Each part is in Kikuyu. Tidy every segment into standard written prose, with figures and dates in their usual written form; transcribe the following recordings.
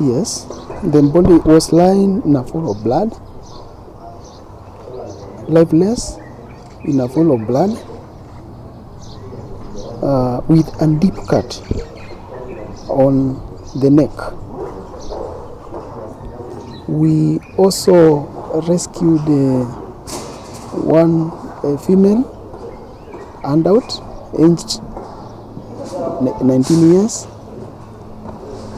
20 years. The body was lying in a pool of blood, lifeless, in a pool of blood, with a deep cut on the neck. We also rescued one female adult, aged 19 years,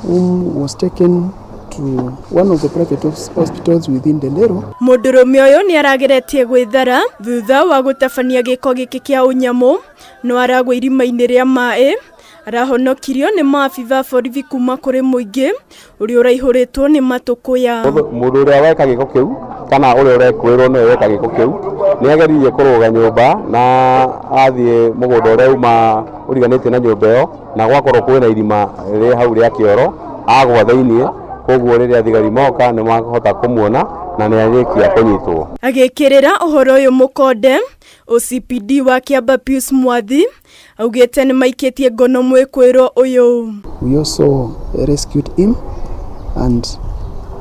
whom was taken to one of the private hospitals within Ndenderu. Mũndũrũme ũyũ nĩ arageretie gwĩthara thutha wa gũtabania gĩko gĩkĩ kĩa ũnyamũ no aragwa irima-inĩ rĩa maĩ. Arahonokirio nĩ maabitha a borithi kuma kũrĩ mũingĩ ũrĩa ũraihũrĩtwo nĩ matũkũya. Mũndũ ũrĩa weka gĩko kĩu kana ũrĩa ũrekwĩrwo nĩwe weka gĩko kĩu nĩ ageririe kũrũga nyũmba na athiĩ mũgũnda ũrĩa uma ũriganĩtie na nyũmba ĩyo, na gwakorwo kwĩna irima rĩ hau rĩa kĩoro, agwa thĩiniĩ. Koguo rĩrĩa thigari moka nĩ mahota kũmuona na nĩ arĩkia kũnyitwo. Agĩkĩrĩra ũhoro ũyũ mũkonde, OCPD wa Kiamba Pius Mwathi augĩte nĩ maikĩtie ngono mwĩkwĩrwo ũyũ. We also rescued him and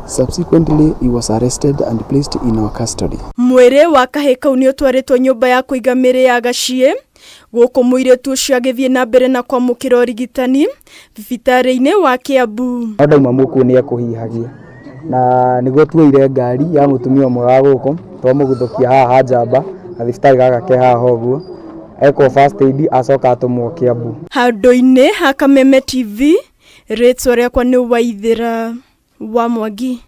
subsequently he was arrested and placed in our custody. Mwĩrĩ wa kahĩ kau nĩ ũtwarĩtwo nyũmba ya kũiga mĩrĩ ya Gaciĩ gũkũ mũirĩtu ũcio agĩthiĩ na mbere na kwamũkĩra ũrigitani thibitarĩ-inĩ wa Kiambu. No ndauma mũkuũ nĩ ekũhihagia na nĩguo tuoire ngari ya mũtumia ũmwe wa gũkũ twamũguthũkia haha ha njamba gathibitarĩ gaka ke haha ũguo, ekwo first aid acoka atũmwo Kiambu. Handũ-inĩ ha Kameme TV, rĩtwa rĩakwa nĩ Waithĩra wa Mwangi.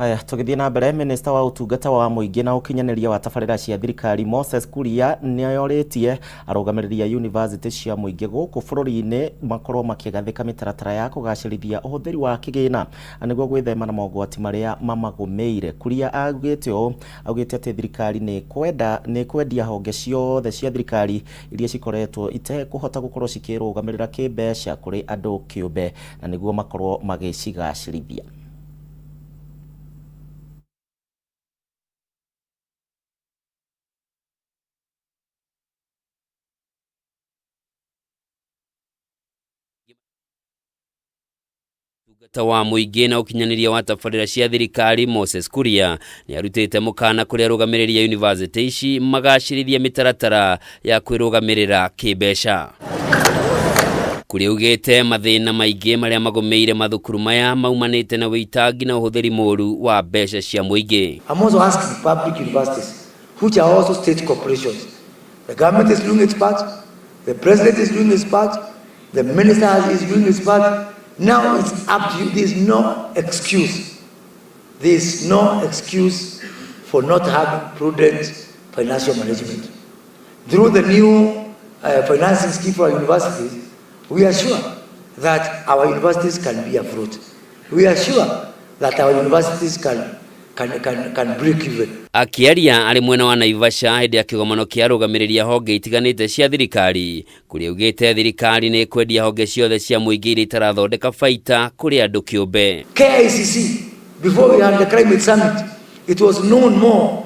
Haya, tũgĩthiĩ na mbere, minista wa ũtungata wa mũingĩ na ũkinyanĩria wa tabarĩra cia thirikari Moses Kuria nĩorĩtie arũgamĩrĩri a university cia mũingĩ gũkũ bũrũri-inĩ makorwo makĩgathĩka mĩtaratara ya kũgacĩrithia ũhũthĩri wa kĩgĩna nĩguo gwĩthema na mogwati marĩa mamagũmĩire. Kuria augĩte ũũ, augĩte atĩ thirikari nĩ kwenda nĩ kwendia honge ciothe cia thirikari iria cikoretwo itekũhota gũkorwo cikĩrũgamĩrĩra kĩmbeca kũrĩ andũ kĩũmbe na nĩguo makorwo magĩcigacĩrithia. Ũtungata wa mũingĩ na ũkinyanĩria wa tabarĩra cia thirikari Moses Kuria nĩ arutĩte mũkana kũrĩ arũgamĩrĩri a yunivasĩtĩ ici magacĩrithia mĩtaratara ya kwĩrũgamĩrĩra kĩmbeca. Kuria augĩte mathĩna maingĩ marĩa magũmĩire mathukuru maya maumanĩte na wĩitangi na ũhũthĩri mũru wa mbeca cia mũingĩ. I'm also asking public universities, which are also state corporations. The government is doing its part, the president is doing his part, the minister is doing his part. Now it's up to you. There's no excuse. There's no excuse for not having prudent financial management. Through the new financing scheme for our universities, we are sure that our universities can be afloat. We are sure that our universities can break even. Akĩaria arĩ mwena wa Naivasha hĩndĩ ya kĩgomano kĩa arũgamĩrĩri a honge itiganĩte cia thirikari, Kuria augĩte thirikari nĩ ĩkwendia honge ciothe cia mũingĩ iria itarathondeka baita kũrĩ andũ kĩũmbe. KICC, before we had the climate summit, it was known more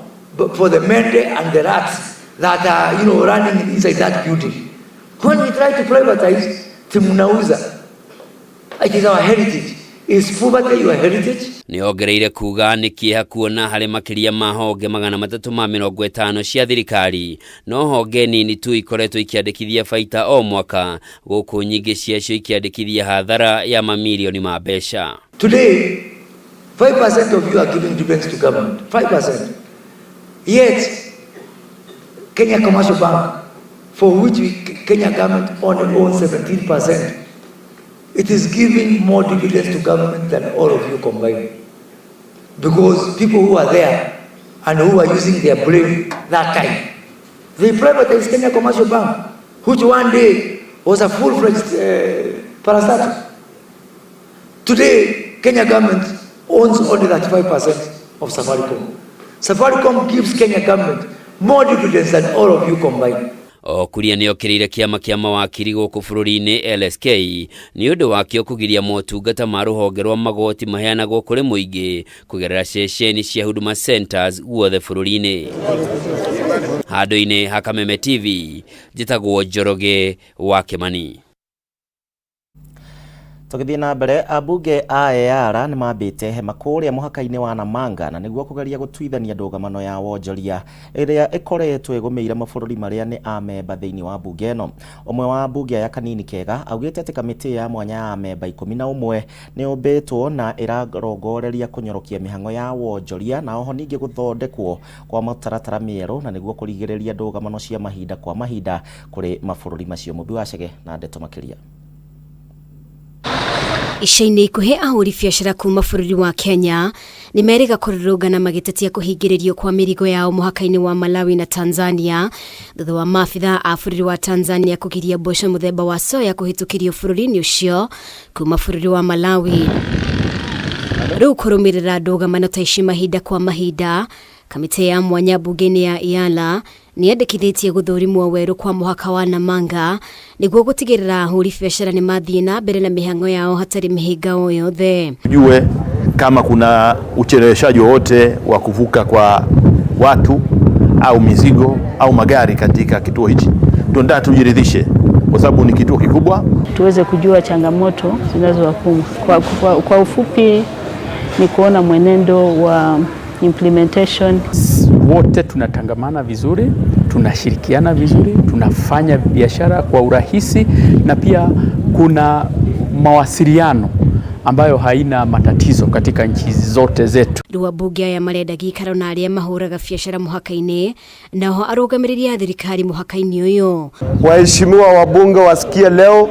for the mende and the rats that are running inside that building. When we try to privatize, tunauza. It is our heritage. Is poverty your heritage? Nĩ ongereire kuga nĩ kĩeha kuona harĩ makĩria ma honge 350 cia thirikari no honge nini tu ikoretwo ikĩandĩkithia baita o mwaka, gũkũ nyingĩ ciacio ikĩandĩkithia hathara ya mamirioni ma mbeca. Today, 5% of you are giving dividends to government. 5%. Yet, Kenya Commercial Bank, for which Kenya government only owns 17%, it is giving more dividends to government than all of you combined. Because people who are there and who are using their brain that time, they privatized Kenya Commercial Bank, which one day was a full-fledged parastatal. Today, Kenya government owns only 35% of Safaricom. Safaricom gives Kenya government more dividends than all of you combined. O Kuria nĩ okĩrĩire kĩama kĩa mawakiri gũkũ bũrũri-inĩ LSK nĩ ũndũ wakĩo kũgiria motungata ma rũhonge rwa magoti maheanagwo kũrĩ mũingĩ kũgerera ceceni cia Huduma Centers guothe bũrũri-inĩ. Handũ-inĩ ha Kameme TV, njĩtagwo Njoroge wa Kĩmani. Tũgĩthiĩ na mbere, ambunge a EALA nĩ mambĩte hema kũrĩa mũhaka-inĩ wa Namanga na nĩguo kũgeria gũtuithania ndũgamano ya wonjoria ĩrĩa ĩkoretwo ĩgũmĩire mabũrũri marĩa nĩ amemba thĩinĩ wa mbunge ĩno. Ũmwe wa ambunge aya Kanini Kega augĩte atĩ kamĩtĩ ya mwanya ya amemba 11 nĩ yũmbĩtwo na ĩrarongoreria kũnyorokia mĩhang'o ya wonjoria na oho ningĩ gũthondekwo kwa mũtaratara mĩerũ na nĩguo kũrigĩrĩria ndũgamano cia mahinda kwa mahinda kũrĩ mabũrũri macio. Mũmbi wa Chege na ndeto makĩria. Ica-inĩ ikuhĩ ahũri biacara kuma bũrũri wa Kenya nĩ merĩga kũrũrũngana magĩtetia kũhingĩrĩrio kwa mĩrigo yao mũhaka-inĩ wa Malawi na Tanzania thutha wa maabithaa a bũrũri wa Tanzania kũgiria mboco mũthemba wa soya kũhĩtũkĩrio bũrũri-inĩ ũcio kuma bũrũri wa Malawi. Rĩu kũrũmĩrĩra ndũgamano ta ici mahinda kwa mahinda, kamĩtĩ ya mwanya mbunge-inĩ ya EALA nĩ yandĩkithĩtie gũthũrimwo werũ kwa mũhaka wa Namanga nĩguo gũtigĩrĩra ahũri biacara nĩ mathiĩ na mbere na mĩhang'o yao hatarĩ mĩhĩnga o yothe. Tujue kama kuna ucheleweshaji wowote wa kuvuka kwa watu au mizigo au magari katika kituo hichi. Tunataka tujiridhishe kwa sababu ni kituo kikubwa, tuweze kujua changamoto zinazowakumba. Kwa ufupi ni kuona mwenendo wa implementation. Wote tunatangamana vizuri, tunashirikiana vizuri, tunafanya biashara kwa urahisi na pia kuna mawasiliano ambayo haina matatizo katika nchi zote zetu. Rĩu ambunge aya marenda gĩikaro na arĩa mahũraga biacara mũhaka-inĩ naho arũgamĩrĩri a thirikari mũhaka-inĩ ũyũ. Waheshimiwa wabunge wasikie leo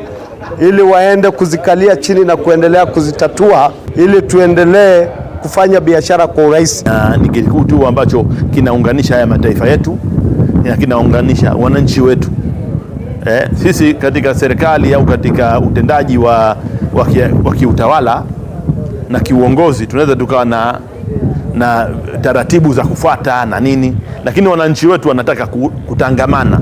ili waende kuzikalia chini na kuendelea kuzitatua ili tuendelee kufanya biashara kwa urahisi. Na ni kituo ambacho kinaunganisha haya mataifa yetu na kinaunganisha wananchi wetu. Sisi katika serikali au katika utendaji wa kiutawala na kiuongozi tunaweza tukawa na taratibu za kufuata na nini, lakini wananchi wetu wanataka kutangamana.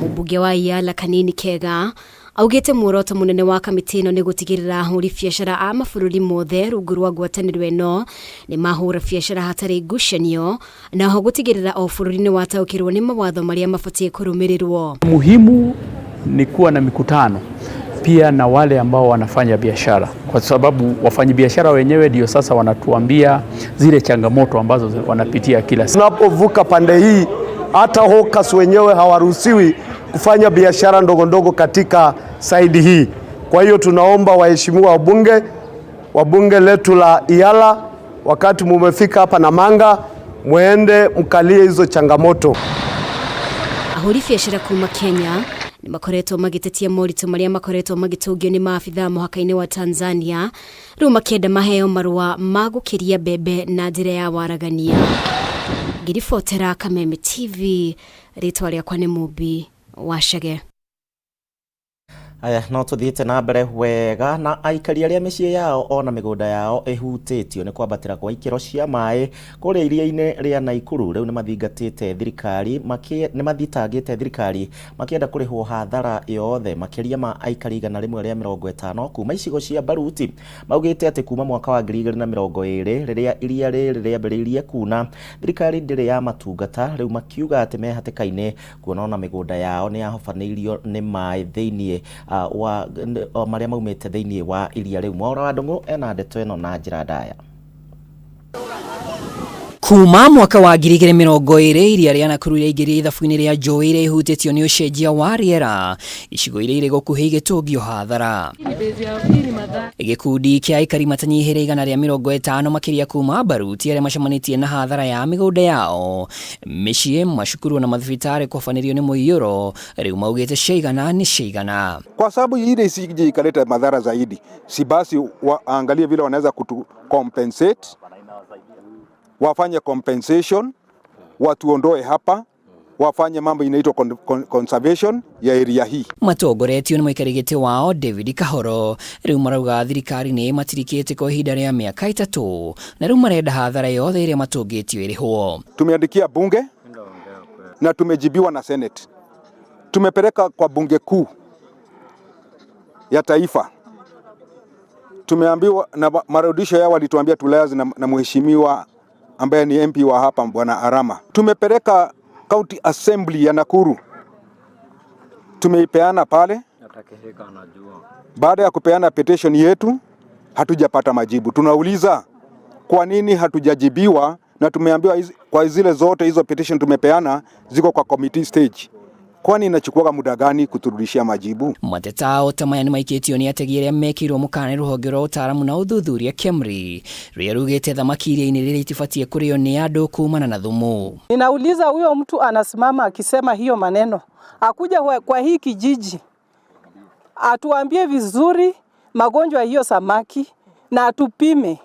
Mũmbunge wa EALA Kanini Kega augĩte muoroto mũnene wa kamĩtĩ ĩno nĩ gũtigĩrĩra ahũri biacara a mabũrũri mothe rungu rwa ngwatanĩro ĩno nĩ mahũra biacara hatarĩ ngucanio naho gũtigĩrĩra o bũrũri nĩ wataũkĩrwo nĩ mawatho marĩa mabatiĩ kũrũmĩrĩrwo. Muhimu ni kuwa na mikutano pia na wale ambao wanafanya biashara, kwa sababu wafanyabiashara wenyewe ndio sasa wanatuambia zile changamoto ambazo wanapitia kila siku. Tunapovuka pande hii, hata hawkers wenyewe hawaruhusiwi kufanya biashara ndogo ndogo katika saidi hii. Kwa hiyo tunaomba waheshimiwa wabunge wa bunge letu la EALA, wakati mumefika hapa Namanga, muende mkalie hizo changamoto. Ahũri biacara kuma Kenya nĩ makoretwo magĩtetia moritũ marĩa makoretwo magĩtũngio nĩ maabithaa mũhaka-inĩ wa Tanzania rĩu makĩenda maheo marũa ma gũkĩria mbembe na njĩra ya waragania. Ngĩribotera Kameme TV, rĩtwa rĩakwa nĩ Mũmbi wa Chege. Aya, no tuthiĩte na mbere wega na aikari arĩa mĩciĩ yao ona mĩgũnda yao ĩhutĩtio nĩ kwambatĩra kwa ikĩro cia maĩ kũrĩa iria-inĩ rĩa Naikuru rĩu nĩmathingatĩte thirikari nĩmathitangĩte thirikari makĩenda kũrĩhwo hathara yothe makĩria ma aikari 150 kuma icigo cia Baruti. Maugĩte atĩ kuma mwaka wa 2020 rĩrĩa iria rĩrĩ rĩambĩrĩirie kuna thirikari ndĩrĩ ya matungata rĩu makiuga atĩ me hatĩka-inĩ kuona ona mĩgũnda yao nĩ yahobanĩirio nĩ maĩ thĩinĩ wa marĩa maumĩte thĩinĩ wa iria rĩu. Mwaura wa Ndung'u ena ndeto ĩno na njĩra ndaya. Kuma mwaka wa 2020 iria rĩa Nakuru rĩaingĩrire ithabu-inĩ rĩa njũĩ iria ihutĩtio nĩ ũcenjia wa rĩera, icigo iria irĩ gũkuhĩ igĩtũngio hathara. Gĩkundi kĩa aikari matanyihĩire 150 makĩria kuma Baruti arĩa macemanĩtie na hathara ya mĩgũnda yao, mĩciĩ, macukuru na mathibitarĩ kũhabanĩrio nĩ mũiyũro, rĩu maugĩte ciaigana nĩ ciaigana. Kwa sababu ile isije ikaleta madhara zaidi, si basi waangalie vile wanaweza kutu compensate, wafanye compensation, watuondoe hapa, wafanye mambo inaitwa conservation ya area hii. Matongoretio nĩ mũikarĩri gĩtĩ wao David Kahoro rĩu marauga thirikari nĩ ĩmatirikĩte kwa ihinda rĩa mĩaka 3 na rĩu marenda hathara yothe ĩrĩa matũngĩtio ĩrĩhwo. Tumeandikia bunge na tumejibiwa na Senate. Tumepeleka kwa bunge kuu ya taifa. Tumeambiwa na marudisho yao walituambia tuliaze na mheshimiwa ambaye ni MP wa hapa Bwana Arama. Tumepeleka County Assembly ya Nakuru, tumeipeana pale Baada ya kupeana petition yetu hatujapata majibu. Tunauliza kwa nini hatujajibiwa, na tumeambiwa kwa zile zote hizo petition tumepeana ziko kwa committee stage. Kwani inachukua muda gani kuturudishia majibu? Mateta o ta maya nĩmaikĩtio nĩ ategi arĩa mekĩirwo mũkana nĩ rũhonge rwa ũtaaramu na ũthuthuria KEMRI rũrĩa rugĩte thamaki iria-inĩ rĩrĩ itibatiĩ kũrĩo nĩ andũ kumana na thumu. Ninauliza huyo mtu anasimama akisema hiyo maneno, akuja kwa hii kijiji atuambie vizuri magonjwa hiyo samaki na atupime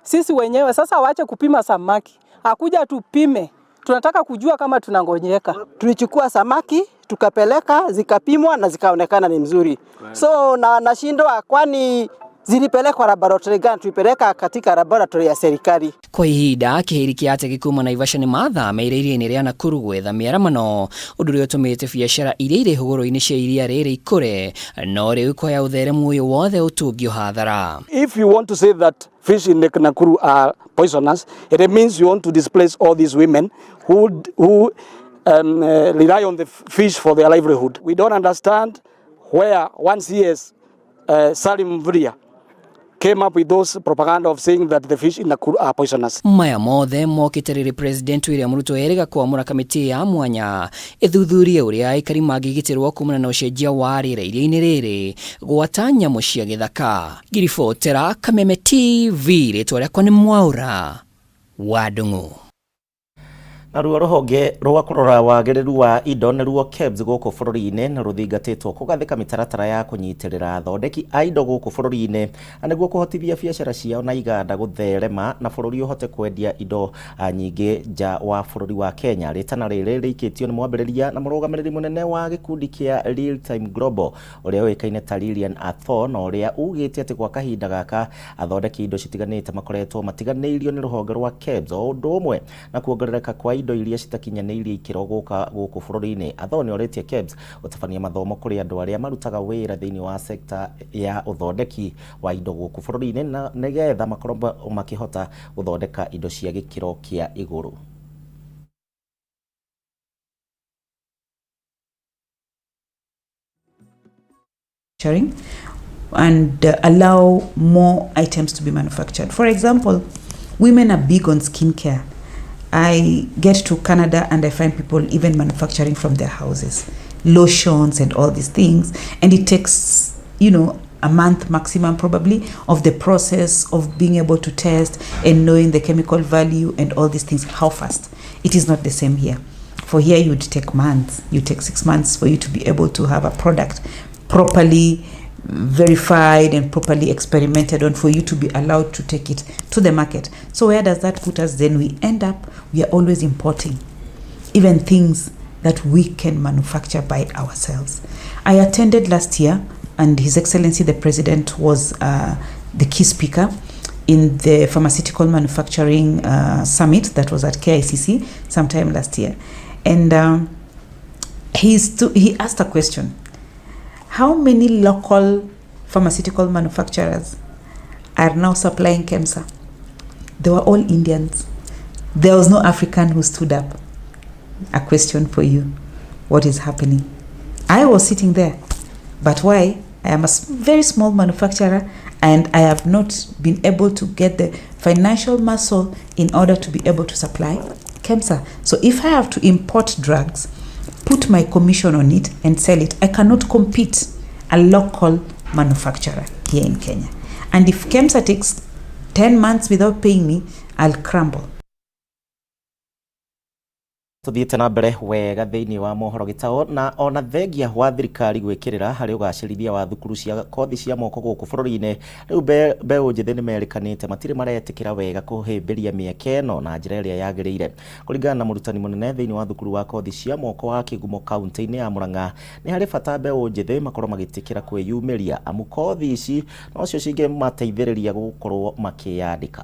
sisi wenyewe. Sasa waache kupima samaki, akuja atupime, tunataka kujua kama tunangojeka. Tulichukua samaki tukapeleka, zikapimwa na zikaonekana ni mzuri. So na nashindwa, kwani zilipelekwa laboratory gani? Tulipeleka katika laboratory ya serikali. Kwa ihinda kĩhĩri kĩa ategi kuma Naivasha nĩ mathamĩire iria-inĩ rĩa Nakuru gwetha mĩaramano ũndũ ũrĩa ũtũmĩte biacara iria irĩ hũgũrũrũ-inĩ cia iria rĩrĩ ikũre no rĩu kwaya ũtheremu ũyũ wothe ũtũngio hathara. If you want to say that fish in Lake Nakuru are poisonous, it means you want to displace all these women who rely on the fish for their livelihood. We don't understand where one CS, Salim Mvurya, came up with those propaganda of saying that the fish in Nakuru are poisonous. Maya mothe mokĩte rĩrĩ President William Ruto erĩga kwamũra kamĩtĩ ya mwanya ĩthuthurie ũrĩa aikari mangĩgitĩrwo kumana na ũcenjia wa rĩera iria-inĩ rĩrĩ gwata nyamũ cia gĩthaka. Ngiribotera Kameme TV, rĩtwa rĩakwa nĩ Mwaũra wa Ndung'u. Naruo rũhonge rwa kũrora wagĩrĩru wa indo nĩruo KEBS gũkũ bũrũri-inĩ nĩ rũthingatĩtwo kũgathĩka mĩtaratara ya kũnyitĩrĩra athondeki a indo gũkũ bũrũri-inĩ na nĩguo kũhotithia biacara ciao na iganda gũtherema na bũrũri ũhote kwendia indo nyingĩ nja wa bũrũri wa Kenya. Rĩtana rĩrĩ rĩikĩtio nĩ mwambĩrĩria na mũrũgamĩrĩri mũnene wa gĩkundi kĩa Real Time Global ũrĩa ũĩkaine ta Lilian Atho na ũrĩa ugĩte atĩ gwa kahinda gaka athondeki indo citiganĩte makoretwo matiganĩirio nĩ rũhonge rwa KEBS o ũndũ ũmwe na kuongerereka kwa indo iria citakinyanĩirie ikĩro gũka gũkũ bũrũri-inĩ. Atho nĩ orĩtie KEBS gũtabania mathomo kũrĩ andũ arĩa marutaga wĩra thĩinĩ wa sekta ya ũthondeki wa indo gũkũ bũrũri-inĩ na nĩgetha makorwo makĩhota gũthondeka indo cia gĩkĩro kĩa igũrũ. And allow more items to be manufactured. For example, women are big on skincare. I get to Canada and I find people even manufacturing from their houses, lotions and all these things. And it takes, a month maximum probably of the process of being able to test and knowing the chemical value and all these things. How fast? It is not the same here. For here, you would take months. You take 6 months for you to be able to have a product properly verified and properly experimented on for you to be allowed to take it to the market. So where does that put us? Then we end up, we are always importing even things that we can manufacture by ourselves. I attended last year, and His Excellency the President was the key speaker in the pharmaceutical manufacturing summit that was at KICC sometime last year. And he asked a question. How many local pharmaceutical manufacturers are now supplying KEMSA? They were all Indians. There was no African who stood up. A question for you. What is happening? I was sitting there. But why? I am a very small manufacturer and I have not been able to get the financial muscle in order to be able to supply KEMSA. So if I have to import drugs, put my commission on it and sell it, I cannot compete a local manufacturer here in Kenya. And if KEMSA takes 10 months without paying me, I'll crumble. Tuthiĩte na mbere wega thĩinĩ wa mohoro gĩtaũ na ona thengia wa thirikari gwĩkĩrĩra harĩ ũgacĩrithia wa thukuru cia kothi cia moko gũkũ bũrũri-inĩ rĩu mbeũ njĩthĩ nĩ merĩkanĩte matirĩ maretĩkĩra wega kũhĩmbĩria mĩeke ĩno na njĩra ĩrĩa yagĩrĩire. Kũringana na mũrutani mũnene thĩinĩ wa thukuru wa kothi cia moko wa Kĩgumo kaunti-inĩ ya Murang'a nĩ harĩ bata mbeũ njĩthĩ makorwo magĩtĩkĩra kwĩyumĩria amu kothi ici nocio cingĩmateithĩrĩria gũkorwo makĩyandĩka.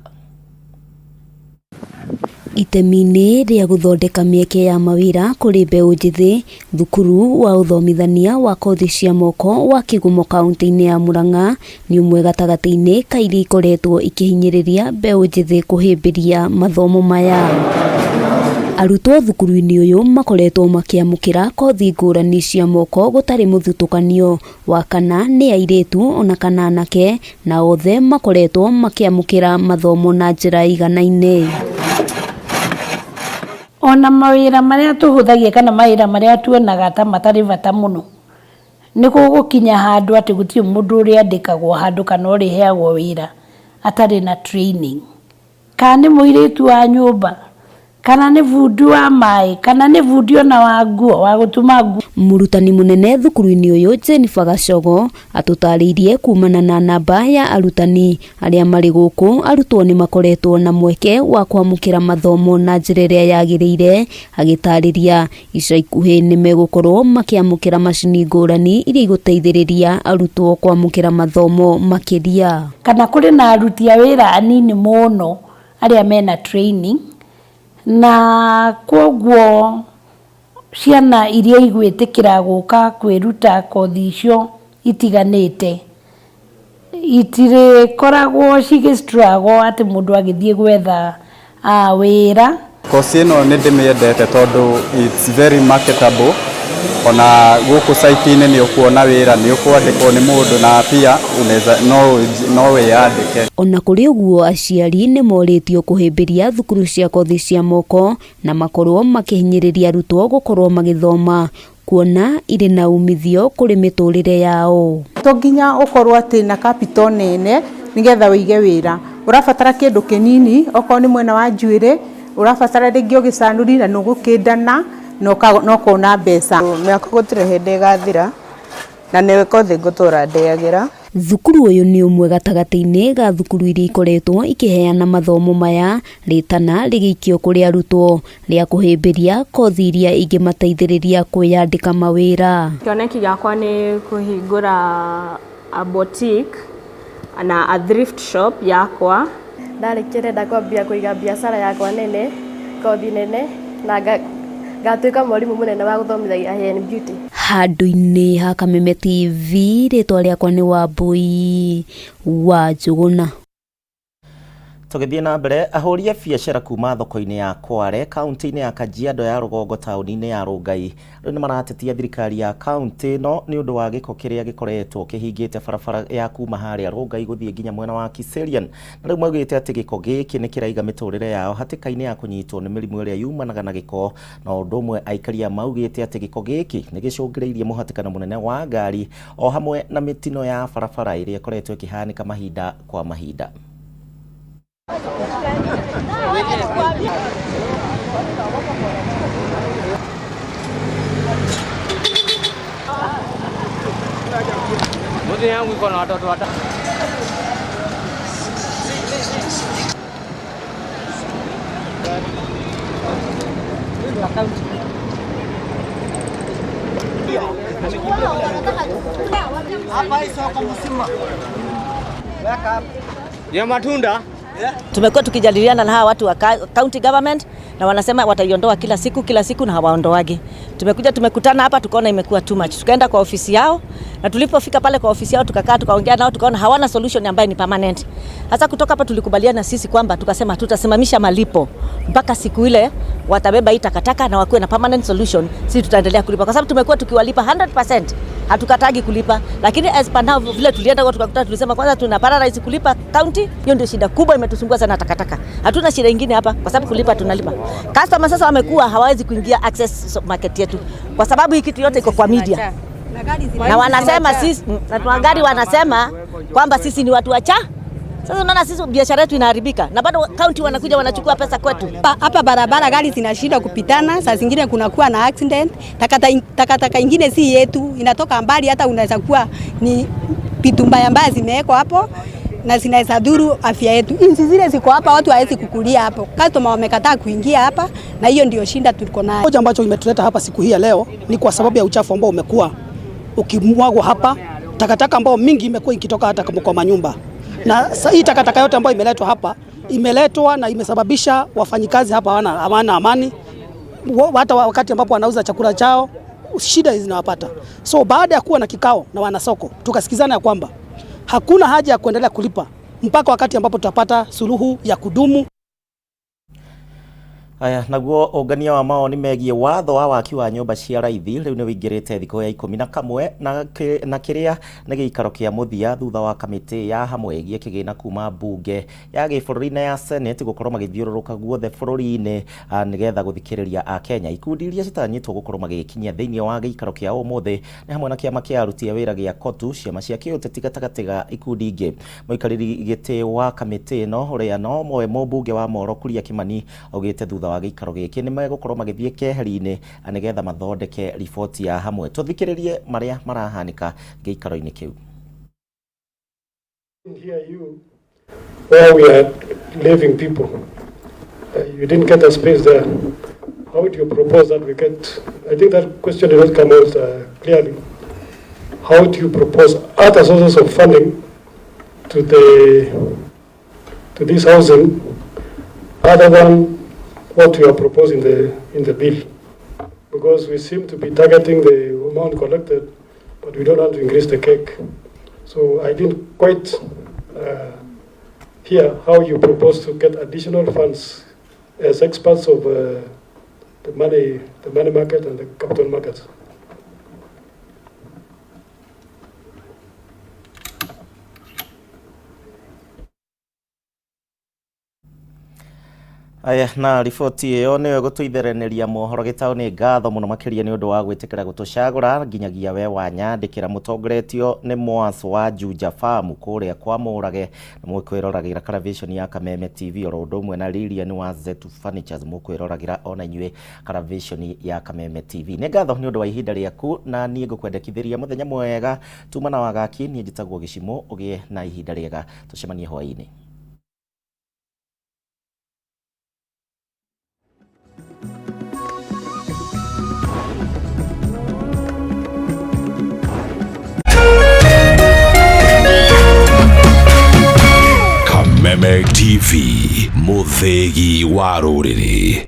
Itemi-inĩ rĩa gũthondeka mĩeke ya mawĩra kũrĩ mbeũ njĩthĩ, thukuru wa ũthomithania wa kothi cia moko wa Kĩgumo kaunti-inĩ ya Murang'a nĩ ũmwe gatagatĩ-inĩ ka iria ikoretwo ikĩhinyĩrĩria mbeũ njĩthĩ kũhĩmbĩria mathomo maya. Arutwo thukuru-inĩ ũyũ makoretwo makĩamũkĩra kothi ngũrani cia moko gũtarĩ mũthutũkanio wa kana nĩ airĩtu ona kana anake, na othe makoretwo makĩamũkĩra mathomo na njĩra ĩiganaine. Ona mawĩra marĩa tũhũthagia kana mawĩra marĩa tuonaga ta matarĩ bata mũno, nĩ gũgũkinya handũ atĩ gũtirĩ mũndũ ũrĩandĩkagwo handũ kana ũrĩheagwo wĩra atarĩ na training. Kana nĩ mũirĩtu wa nyũmba, kana nĩ bundi wa maĩ, kana nĩ bundi ona wa nguo, wa gũtuma nguo. Mũrutani mũnene thukuru-inĩ ũyũ Jennifer Gacogo atũtarĩirie kumana na namba ya arutani arĩa marĩ gũkũ, arutwo nĩ makoretwo na mweke wa kwamũkĩra mathomo na njĩra ĩrĩa yagĩrĩire. Agĩtarĩria ica ikuhĩ nĩ megũkorwo makĩamũkĩra macini ngũrani iria igũteithĩrĩria arutwo kwamũkĩra mathomo makĩria. Kana kũrĩ na aruti a wĩra anini mũno arĩa mena training, na kwoguo ciana iria igwĩtĩkĩra gũka kwĩruta kothi icio itiganĩte itirĩkoragwo cigĩ struggle atĩ mũndũ agĩthiĩ gwetha wĩra. Kosi ĩno nĩ ndĩmĩendete tondũ it's very marketable, ona gũkũ site-inĩ nĩ ũkuona wĩra, nĩ ũkwandĩkwo nĩ mũndũ na pia unaweza no wĩyandĩke. Ona kũrĩ ũguo, aciari nĩ morĩtio kũhĩmbĩria thukuru cia kothi cia moko na makorwo makĩhinyĩrĩria arutwo gũkorwo magĩthoma kuona irĩ na umithio kũrĩ mĩtũrĩre yao. To nginya ũkorwo atĩ na capital nene nĩgetha ũige wĩra, ũrabatara kĩndũ kĩnini, okorwo nĩ mwena wa njuĩrĩ ũrabatara rĩngĩ ũgĩcanũri na nĩũgũkĩndana na ũkona mbeca. Mĩako gũtirĩ hĩndĩ ĩgathira na nĩ kothi ngũtũra ndĩagĩra. Thukuru ũyũ nĩ ũmwe gatagatĩ-inĩ ga thukuru iria ikoretwo ikĩheana mathomo maya, rĩtana rĩgĩikio kũrĩ arutwo rĩa kũhĩmbĩria kothi iria ingĩmateithĩrĩria kwĩyandĩka mawĩra. Kĩoneki gĩakwa nĩ kũhingũra a boutique na a thrift shop yakwa. Ndarĩkia ndĩrenda kwambia kũiga biacara yakwa nene, kothi nene na ngatuĩka mwarimũ mũnene wa gũthomithagia hair and beauty. Handũ-inĩ ha Kameme TV, rĩtwa rĩakwa nĩ Wambui wa Njũgũna. Tũgĩthiĩ na mbere, ahũri a biacara kuma thoko-inĩ ya Kware, kaunti-inĩ ya Kajiado ya rũgongo taũni-inĩ ya Rongai, rĩu nĩ maratetia thirikari ya kaunti ĩno nĩ ũndũ wa gĩko kĩrĩa gĩkoretwo kĩhingĩte barabara ya kuma harĩa Rongai gũthiĩ nginya mwena wa Kiserian. Na rĩu maugĩte atĩ gĩko gĩkĩ nĩ kĩraiga mĩtũrĩre yao hatĩka-inĩ ya kũnyitwo nĩ mĩrimũ ĩrĩa yumanaga na gĩko. Na ũndũ ũmwe aikari aya maugĩte atĩ gĩko gĩkĩ nĩ gĩcũngĩrĩirie mũhatĩkano mũnene wa ngari o hamwe na mĩtino ya barabara ĩrĩa ĩkoretwo ĩkĩhanĩka mahinda kwa mahinda. Ya matunda. Tumekuwa tukijadiliana na hawa watu wa county government na wanasema wataiondoa kila siku kila siku na hawaondoagi. Tumekuja tumekutana hapa tukaona imekuwa too much. Tukaenda kwa ofisi yao na tulipofika pale kwa ofisi yao tukakaa tukaongea nao tukaona hawana solution ambayo ni permanent. Hasa kutoka hapa tulikubaliana sisi kwamba tukasema tutasimamisha malipo mpaka siku ile watabeba hii takataka na wakuwe na permanent solution. Sisi tutaendelea kulipa kwa sababu tumekuwa tukiwalipa 100%. Hatukatagi kulipa, lakini as per now vile tulienda kwa tukakuta tulisema kwanza tuna paralyze kulipa county. Hiyo ndio shida kubwa imetusumbua sana takataka. Hatuna shida nyingine hapa kwa sababu kulipa tunalipa. Customer sasa wamekuwa hawawezi kuingia access market yetu kwa sababu hii kitu yote iko kwa media. Na wanasema sisi na magari wanasema kwamba sisi ni watu wacha. Sasa unaona sisi biashara yetu inaharibika na bado county wanakuja wanachukua pesa kwetu. Hapa barabara gari zinashindwa kupitana, saa zingine kunakuwa na accident. Takataka ingine si yetu, inatoka mbali, hata unaweza kuwa ni vitu mbaya mbaya zimewekwa hapo na zinaweza dhuru afya yetu. Inzi zile ziko hapa, watu hawezi kukulia hapo. Customer wamekataa kuingia hapa na hiyo ndio shinda tuliko nayo. Moja ambacho imetuleta hapa siku hii ya leo ni kwa sababu ya uchafu ambao umekuwa ukimwagwa hapa, takataka ambao mingi imekuwa ikitoka hata kwa manyumba. Na hii takataka yote ambayo imeletwa hapa imeletwa na imesababisha wafanyikazi hapa hawana amani. Hata wakati ambapo wanauza chakula chao shida zinawapata. So baada ya kuwa na kikao na wanasoko tukasikizana ya kwamba hakuna haja ya kuendelea kulipa mpaka wakati ambapo tutapata suluhu ya kudumu. Aya, naguo ũngania wa mawoni megiĩ watho wa waki wa nyũmba cia raithi rĩu nĩ wĩingĩrĩte thikũ ya 11 na kĩrĩa nĩ gĩikaro kĩa mũthia thutha wa kamĩtĩ ya hamwe ĩgiĩ kĩgĩna kuma mbunge ya gĩbũrũri na ya Senate gũkorwo magĩthiũrũrũka guothe bũrũri-inĩ nĩgetha gũthikĩrĩria Akenya. Ikundi iria citanyĩtwo gũkorwo magĩkinyia thĩinĩ wa gĩikaro kĩa ũmũthĩ nĩ hamwe na kĩama kĩa aruti a wĩra gĩa KOTU, ciama cia kĩũteti gatagatĩ ga ikundi ingĩ. Mũikarĩri gĩtĩ wa kamĩtĩ ĩno ũrĩa no we mũmbunge wa Moro Kuria Kimani augĩte thutha wa gĩikaro gĩkĩ nĩ megũkorwo magĩthiĩ keheri-inĩ nĩgetha mathondeke riboti ya hamwe. Tũthikĩrĩrie marĩa marahanĩka gĩikaro-inĩ kĩu. Hear you where we are living people. You didn't get a space there. How do you propose that we get? I think that question did not come out clearly. How do you propose other sources of funding to this housing other than what you are proposing in the bill? Because we seem to be targeting the amount collected, but we don't want to increase the cake. So I didn't quite hear how you propose to get additional funds as experts of the money market and the capital markets. Aya, na riboti ĩyo nĩyo ĩgũtũithereneria mohoro gĩtaũ. Nĩ ngatho mũno makĩria nĩ ũndũ wa gwĩtĩkĩra gũtũcagũra nginyagia we wanyandĩkĩra. Mũtongoretio nĩ Mwas wa Juja Farm kũrĩa kwa Mũrage, na mũkwĩroragĩra Caravation ya Kameme TV, oro ũndũ ũmwe na Lilian wa Zetu Furnitures mũkwĩroragĩra ona inyuĩ Caravation ya Kameme TV. Nĩ ngatho nĩ ũndũ wa ihinda rĩaku, na niĩ ngũkwendekithĩria mũthenya mwega. Tuma na wagaki, niĩ njĩtagwo Gĩcimo, ũgĩe na ihinda rĩega, tũcemanie hwaĩ-inĩ. Kameme TV, mũthĩgi wa rũrĩrĩ.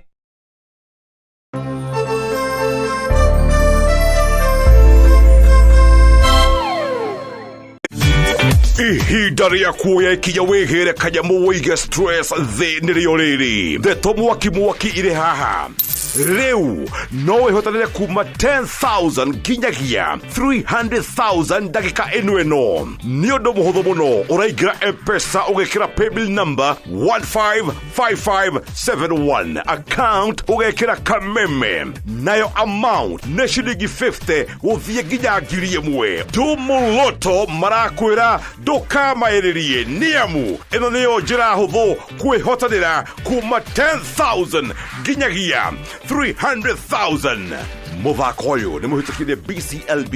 Ihinda rĩa kuoya ikinya wĩgĩre kanyamũ wĩige stress thĩ nĩrĩo rĩrĩ. Ndeto mwaki mwaki irĩ haha. Rĩu no wĩhotanĩre kuma 10,000 nginyagia 300,000 ndagĩka ĩno ĩno. Nĩ ũndũ mũhũthũ mũno, ũraingĩra M-Pesa ũgekĩra paybill number 155571, account ũgekĩra Kameme, nayo amount nĩ ciringi 50 gũthiĩ nginya 1,000. Tumuloto marakwĩra ndũkamaĩrĩrie, nĩamu ĩno nĩyo njĩra hũthũ kwĩhotanĩra kuma 10,000 nginyagia 300,000. Mũthako ũyũ nĩ mũhĩtũkire BCLB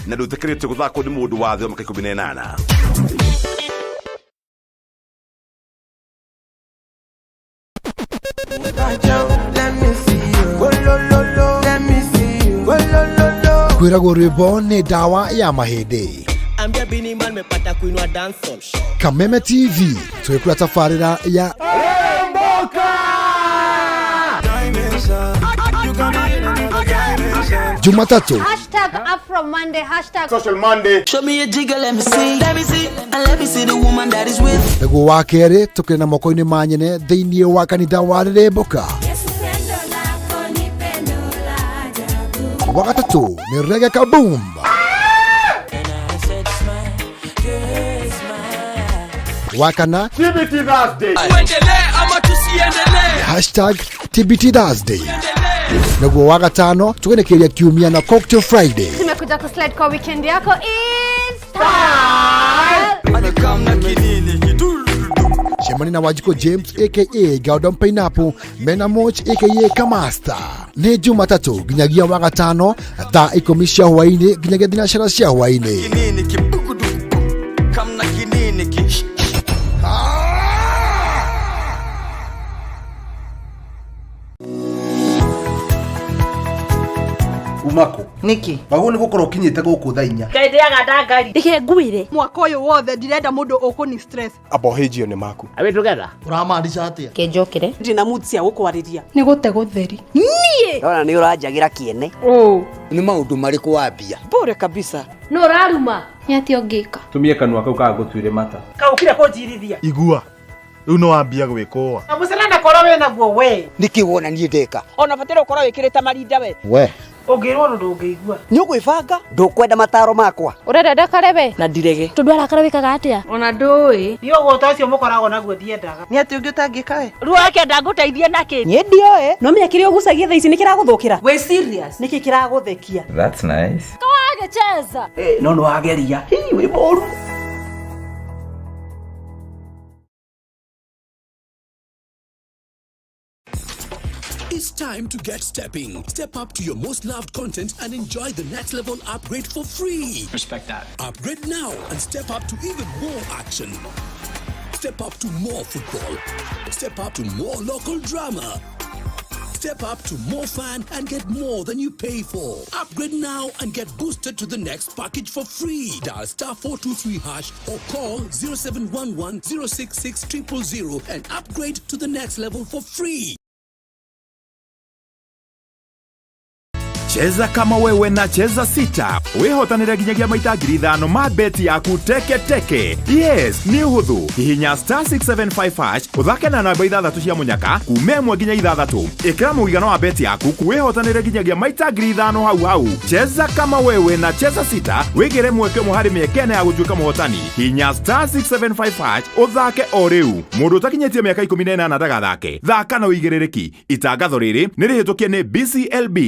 na ndũĩtĩkĩrĩtio gũthakwo nĩ mũndũ wa thĩ wa mĩaka 18. Kwĩragwo rwĩmbo nĩ ndawa ya mahĩndĩ. Kameme TV twĩkũra tabarĩra ya Jumatatu, Hashtag Afro Monday, hashtag Social Monday. Show me a jigger, let me see. Let me see, and let me see the woman that is with. Naguo wa kerĩ tũkĩrĩ na moko-inĩ ma nyene thĩinĩ wa kanitha wa Rĩrĩmbũka. Wa gatatũ nĩ Reggae Kaboom. Wa kana TBT Thursday. Tuendelee ama tusiendelee? Hashtag TBT Thursday. Naguo wa gatano tũgenekeria kiumia na Cocktail Friday. Tumekuja kuslide kwa weekend yako in style. Cemani na Wanjikũ James aka Gordon Pineapple mena Moch aka Kamasta. Nĩ Jumatatũ nginyagia wa gatano thaa 10 cia hwaĩ-inĩ nginyagia thinacara cia hwaĩ-inĩ. Umako niki waguo nĩ gũkorwo ũkinyĩte gũkũ thaa 4. Ngai ndĩaga ndangari. Reke ngwĩre mwaka ũyũ wothe ndirenda mũndũ ũkũni stress. Abohĩnjio nĩ maku. Are we together? Ũramaanisha atĩa? Kenjokere. Ndina mood cia gũkwarĩria. Nĩ gũte gũtheri. Niĩ ndona nĩ ũranjagĩra kĩene. Nĩ maũndũ marĩkũ wambia? Bure kabisa. Nũ ũraruma? Nĩ atĩa ũngĩka? Tumie kanua kau kagũtuire mata. Kaũkire kũnjirithia. Igua. Rĩu nĩ wambia gwĩkũa. Mũcere na Mwĩhoko ũrĩa wĩnaguo we. Nĩkĩ wona niĩ ndeka? Ona bataire ũkorwo wĩkĩrĩte marinda we. We. Ũngĩrwo ũndũ ndũngĩigua. Nĩ ũgwĩbanga? Ndũkwenda mataro makwa? Ũrenda ndakare we? Na ndirege. Tondũ arakara wĩkaga atĩa? Ona ndũĩ. Niĩ ũgũta ũcio mũkoragwo naguo ndiendaga. Nĩ atĩ ũngĩ ũtangĩka we? Rĩu akenda ngũteithie nakĩ? Niĩ ndioĩ. No menya kĩrĩa ũgucagia thaa ici nĩ kĩragũthũkĩra. Wĩ serious? Nĩkĩ kĩragũthekia? That's nice. Kawagĩcheza. No nĩ wageria. Hii wĩ mũru. It's time to get stepping. Step up to your most loved content and enjoy the next level upgrade for free. Respect that. Upgrade now and step up to even more action. Step up to more football. Step up to more local drama. Step up to more fun and get more than you pay for. Upgrade now and get boosted to the next package for free. Dial star 423 hash or call 0711 066 000 and upgrade to the next level for free. Cheza kama wewe na Cheza sita wihotanire nginyagia maita 5,000 ma beti yaku teke teke. Yes, nĩ ũhũthũ. Hihinya star 675 hash ũthake na namba ithathatũ cia mũnyaka kuma 1 nginya 6. Ĩkĩra mũigana wa beti yaku wihotanire nginyagia maita 5,000 hau hau. Cheza kama wewe na Cheza sita wĩgĩre mweke ũmwe harĩ mĩeke ĩna ya gũtuĩka mũhotani. Hihinya star 675 hash ũthake o rĩu. Mũndũ ũtakinyĩtie mĩaka 18 ndagathake. Thaka na ũigĩrĩrĩki. Itangatho rĩrĩ nĩ rĩhĩtũkie nĩ BCLB.